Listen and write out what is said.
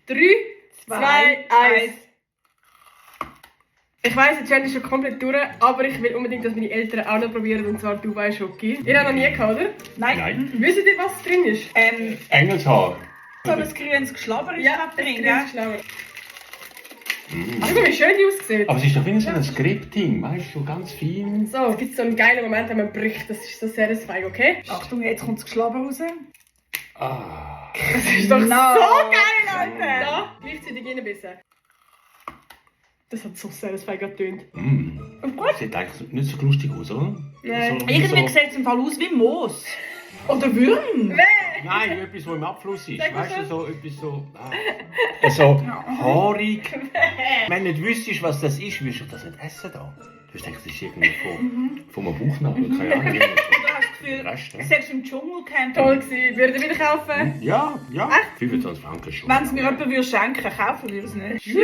3, 2, 1. Ich weiss, die Challenge ist schon komplett durch, aber ich will unbedingt, dass meine Eltern auch noch probieren, und zwar Dubai-Schoki. Ihr habt noch nie gehabt, oder? Nein. Wisst ihr, was drin ist? Engelshaar. So ein grünes Geschlabber ist Ja, drin, drin gell? ist schlauer. Guck mal, wie schön die aussieht. Aber es ist doch wie so ein Scripting, weißt du, ganz fein. So, gibt es so einen geilen Moment, wenn man bricht. Das ist so satisfying, okay? Achtung, jetzt kommt das Geschlabber raus. Ah. Das ist doch No. so geil, Alter! Da, gleichzeitig reinbissen. Das hat so satisfying getönt. Das sieht eigentlich nicht so lustig aus, oder? Nein. So, Irgendwie so, sieht es im Fall aus wie Moos. Oder Würm. nein, etwas, was im Abfluss ist. Sag mal Weißt du, so. so etwas so. So haarig. Wenn du nicht wüsstest, was das ist, würdest du das nicht essen da. Du denkst, das ist irgendwie von einem Bauchnabel. Keine Ahnung. Du hast das Gefühl, Rest, ne? es ist im Dschungelcamp. Toll gewesen. Würdet ihr wieder kaufen? Ja. 25 Franken schon. Wenn es mir jemand schenken würde, kaufen würde ich es nicht. Tschüss!